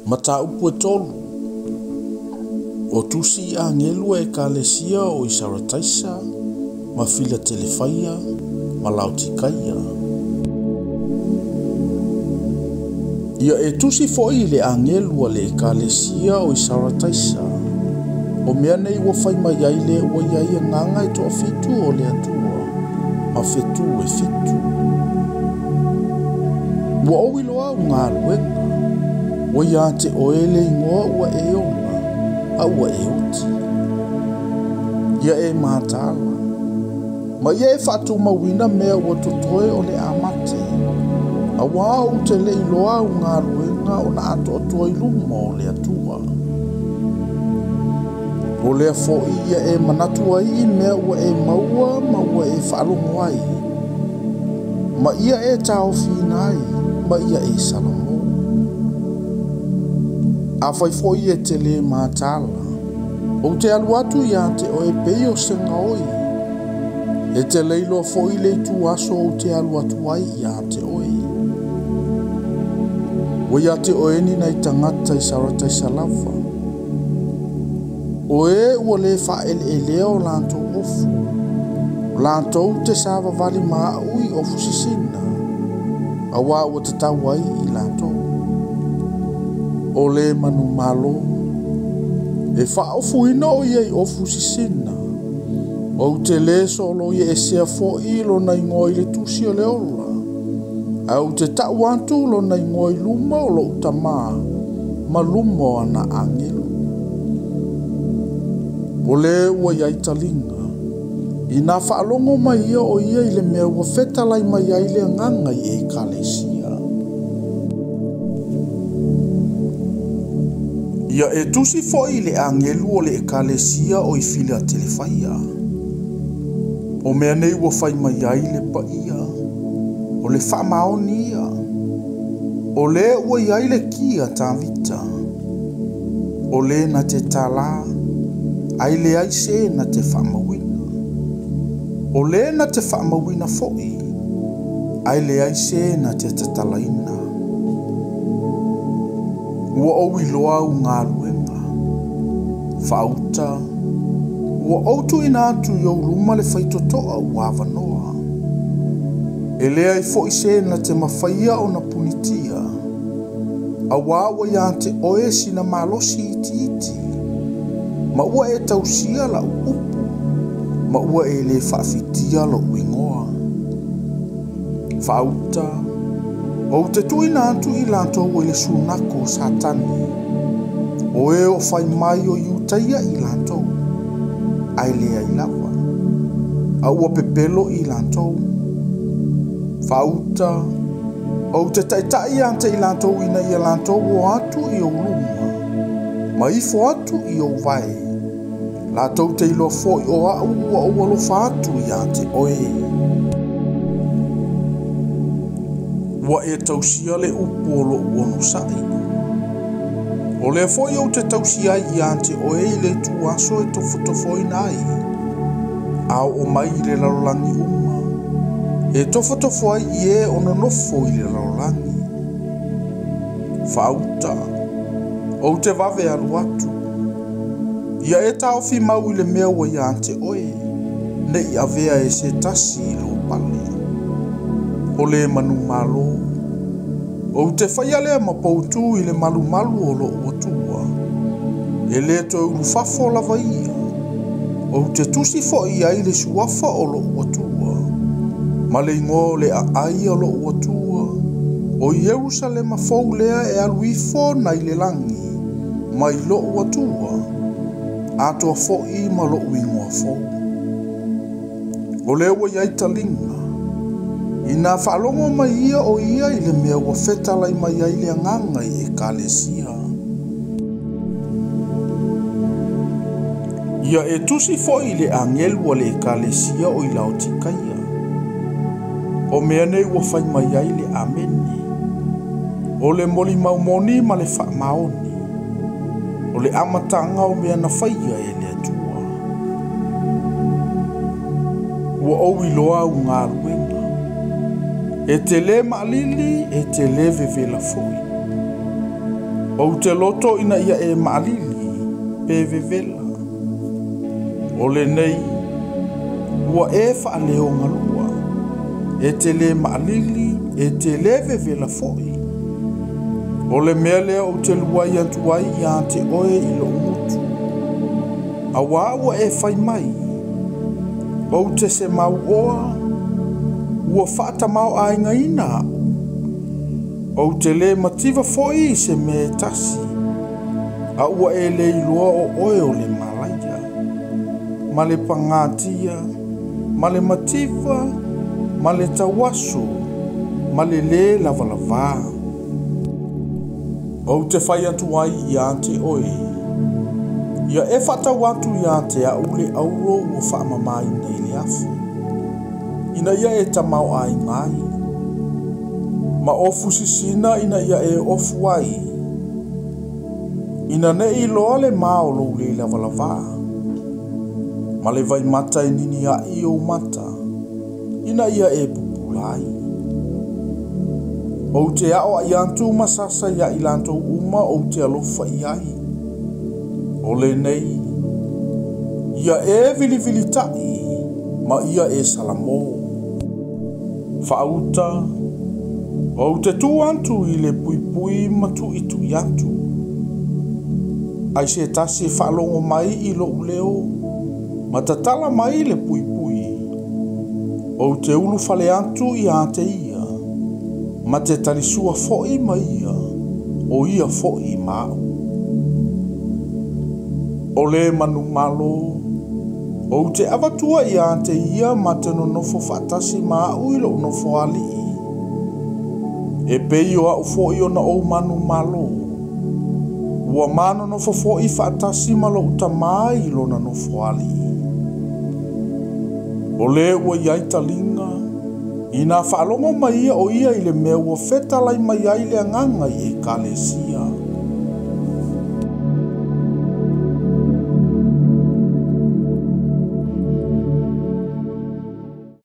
Mataupu e 3. O tusi i agelu a Ekalesia o i Sarataisa ma Filatelefaia ma Laotikaia. Ia e tusi foi i le agelu a le Ekalesia o i Sarataisa, o mea nei ua fai mai ai le ua i ai agaga e toafitu o le Atua ma fetu e 7. Ua ou iloa au galuega, ua ia te oe le igoa ua e ola, a ua e oti. Ia e mataala, ma ia e faatumauina mea ua totoe o le amate, auā ou te le iloa au galuega ona atoatoa i luma o le Atua. O lea foi ia e manatu ai i mea ua e maua ma ua e faalogo ai, ma ia e taofiina ai, ma ia e salamo. Afai foi e te lē mataala, ou te alu atu ia te oe pei o se gaoi, e te le iloa foi le ituaso ou te alu atu ai ia te oe. Ua ia te oe ni nai tagata i Sarataisa lava, o e ua lē faaeleelea o latou ofu, o latou te savavali ma a'u i ofu sisina, auā ua tatau ai i latou. O le manumalo, e faaofuina o ia i ofu sisina, ou te lē soloia esea foʻi lona igoa i le tusi o le ola, ae ou te taʻu atu lona igoa i luma o loʻu tamā ma luma o ana agelu. O le ua i ai taliga, inā faalogo mai ia o ia i le mea ua fetalai mai ai le agaga i Ekalesia. Ia e tusi foi i le agelu o le Ekalesia o i Filatelefaia. O mea nei ua fai mai ai le paia, o le faamaoni ia, o le ua i ai le ki a Tavita, o le na te talā, ae leai se na te faamauina. O le na te faamauina foi, ae leai se na te tatalaina. Ua ou iloa au galuega, faauta, ua ou tuuina atu i ou luma le faitotoa ua avanoa. E leai foi se na te mafaia ona punitia, auā ua ia te oe sina malosi itiiti, ma ua e tausia lau upu, ma ua e lē faafitia loʻu igoa. Faauta, ou te tuuina atu i latou i le sunako o Satani, o e o fai mai o Iutaia i latou, ae leai lava, a ua pepelo i latou. Faauta, ou te taitaʻi ia te i latou ina ia latou o atu i ou luma, ma ifo atu i ou vae, latou te iloa foi o a'u ua ou alofa atu ia te oe. Ua e tausia le upu o loʻu onosaʻi. O lea foi ou te tausi ai ia te oe i le ituaso e tofotofoina ai, a oo mai i le lalolagi uma, e tofotofo ai i e o nonofo i le lalolagi. Faauta, ou te vave alu atu. Ia e taofi mau i le mea ua ia te oe, neʻi avea e se tasi i lou pale. O le manumalo, ou te faia lea ma poutū i le malumalu o loʻu Atua. E lē toe ulufafo lava ia, ou te tusi foi ai le suafa o loʻu Atua, ma le igoa o le aai o loʻu Atua, o Ierusalema fou lea e alu ifo nai le lagi, mai loʻu Atua, atoa foi ma loʻu igoa fou. O le ua i ai taliga, inā faalogo mai ia o ia i le mea ua fetalai mai ai le agaga i Ekalesia. Ia e tusi foi i le agelu a le Ekalesia o i Laotikaia. O mea nei ua fai mai ai le Amene. O le molimau moni ma le faamaoni, o le amataga o mea na faia e le Atua. Ua ou iloa au galuega, e te lē maʻalili, e te lē vevela foi. Ou te loto ina ia e maalili pe vevela. O lenei ua e faaleogalua, e te lē maalili e te lē vevela foʻi. O le mea lea ou te luai atu ai iā te oe i loʻu gutu, auā ua e fai mai, ou te semauʻoa, ua faatamāoʻaigaina aʻu, ou te lē mativa foʻi i se mea e tasi, a ua e lē iloa o oe o le malaia, ma le pagatia, ma le mativa, ma le tauaso, ma le lē lavalavā. Ou te fai atu ai iā te oe, ia e faatau atu iā te aʻu le auro ua faamamāina i le afu, ina ia e tamaoaiga ai, ma ofu sisina ina ia e ofu ai, ina neʻi iloa le ma o lou lē lavalavā, ma le vaimata e niniaʻi ou mata, ina ia e pupula ai. Ou te aʻoaʻi atu ma sasa iā i latou uma ou te alofa i ai. O lenei, ia e vilivilitaʻi ma ia e salamō. Faauta, ou te tū atu i le puipui ma tuʻituʻi atu. Ai se tasi e faalogo mai i loʻu leo, ma tatala mai le puipui, ou te ulufale atu iā te ia, ma te talisua foʻi ma ia, o ia foʻi ma aʻu. O le manumalo, ou te avatua iā te ia ma te nonofo faatasi ma aʻu i loʻu nofoalii, e pei o aʻu foʻi ona ou manumalo, ua manonofo foʻi faatasi ma loʻu Tamā i lona nofoalii. O le ua i ai taliga, inā faalogo mai ia o ia i le mea ua fetalai mai ai le Agaga i Ekalesia.